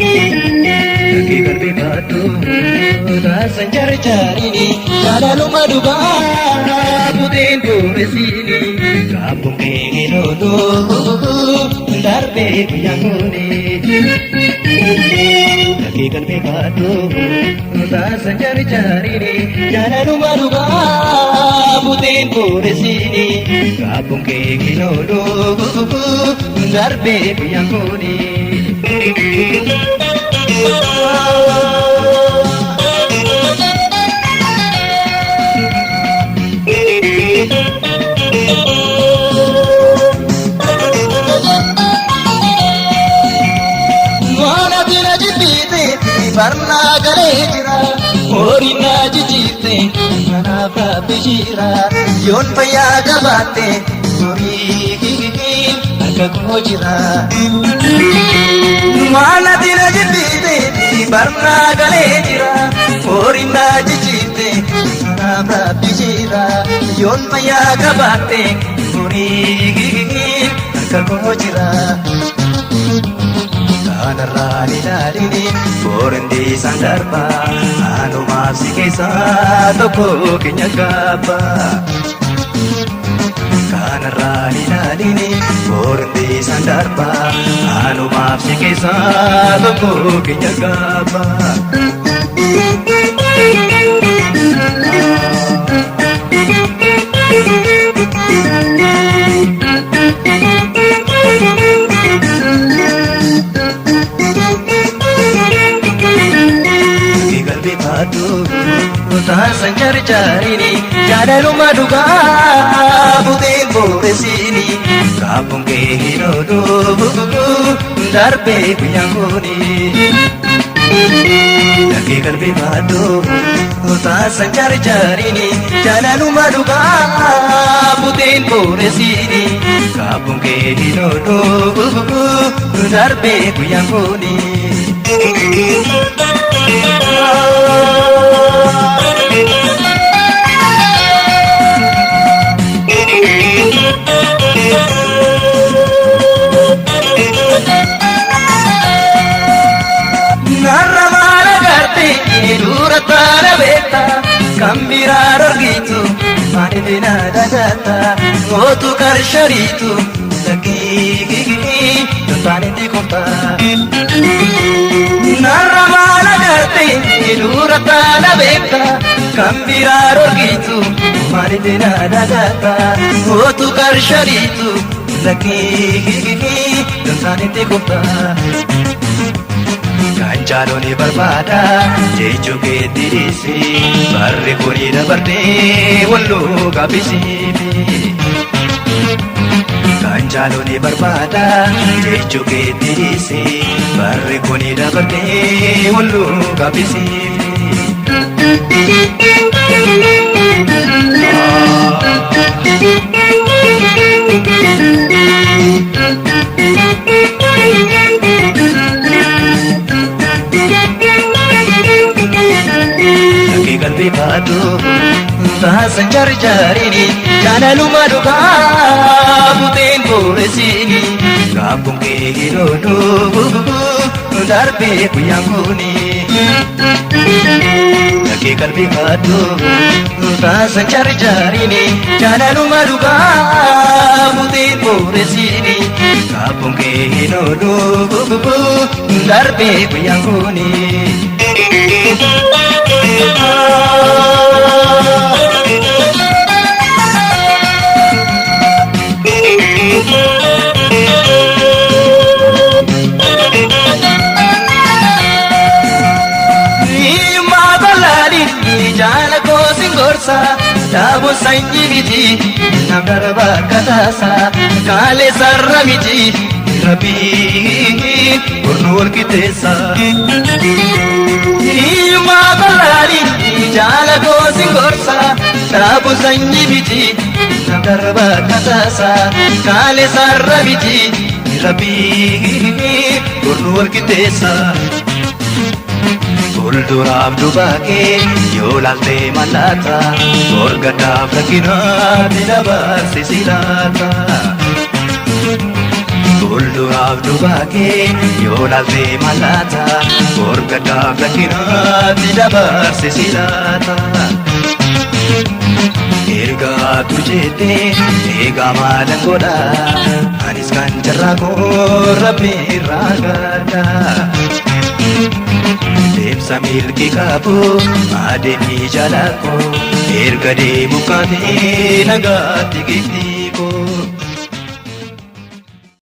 Dhaqee qalbii baadhu taasan jarjaarini jaalaluma dhugaa buteen booresiini kaabbuun kee hin oolu darbee guyyaan kuni. Dhaqee qalbii baadhu taasan jarjaarini jaalaluma dhugaa buteen booresiini kaabbuun kee hin oolu darbee guyyaan kuni. Waan ati na jibbite barnaa galee jira. Horii na jijjiirte kanaaf rabbi jira. Yoon fayyaa qabaatte horii harka koo jira. Waan ati na jibbite barnaa galee jira. Horii na jijjiirte kanaaf rabbi jira. Yoon fayyaa qabaatte horii harka koo jira. Kanarraan ilaalini boorandi isaan darba anumaaf si keessaa tokko keenya gaabba. Kanarraan ilaalini boorandi isaan darba anumaaf si keessaa tokko keenya gaabba. Galbii baadhu taasan jarjaarini jaalaluma dhugaa buteen booresiini kaabbuun kee hin oolu darbee guyyaan kuni. Dhaqee qalbii baadhu taasan jarjaarini jaalaluma dhugaa buteen booresiini kaabbuun kee hin oolu darbee guyyaan kuni. Narra maal agarte dura taana beekta kan biraa dorgitu maaliif na dagata mootu qarshariitu lakkii tontaanitti kofta. Narra maal agarte dura taana beekta kan biraa dorgitu maaliif na dagata mootu qarshariitu lakkii tontaanitti kofta. Kan jaaloni barbaada jechuu keetti dhiisi barri kuni dabartee walloo gaabbisiifi. Kan jaaloni barbaada jechuu keetti dhiisi barri kuni dabartee walloo gaabbisiifi. Dhaqee qalbii baadhu taasan jarjaarini jaalaluma dhugaa buteen booresiini kaabbuun kee hin oolu darbee guyyaan kuni. Dhaqee qalbii baadhu taasan jarjaarini jaalaluma dhugaa buteen booresiini kaabbuun kee hin oolu darbee guyyaan kuni. Hiyyummaa bal'aadhi jaala koo singorsa daaboon sanyii miti nam darba akka taasa kaalee sarara miti rabbii bornu wal qixxeessa. Hiyyummaa bal'aadhi jaala koo singorsa daaboon sanyii miti nam darba akka taasa kaalee sarara miti rabbii bornu wal qixxeessa. Fuulduraaf duuba kee yoo laaltee mallaata borgadaaf rakkinaatti dabarsisi laata. Fuulduraaf duuba kee yoo laaltee mallaata borgadaaf rakkinaatti dabarsisi laata. Ergaa turjeettee eegaa maalan godha anis kan jarraa koo rabbi irraa gadha. Deemsa milki qabu adeemii jala koo erga deemu kaatee nagaatti gitti.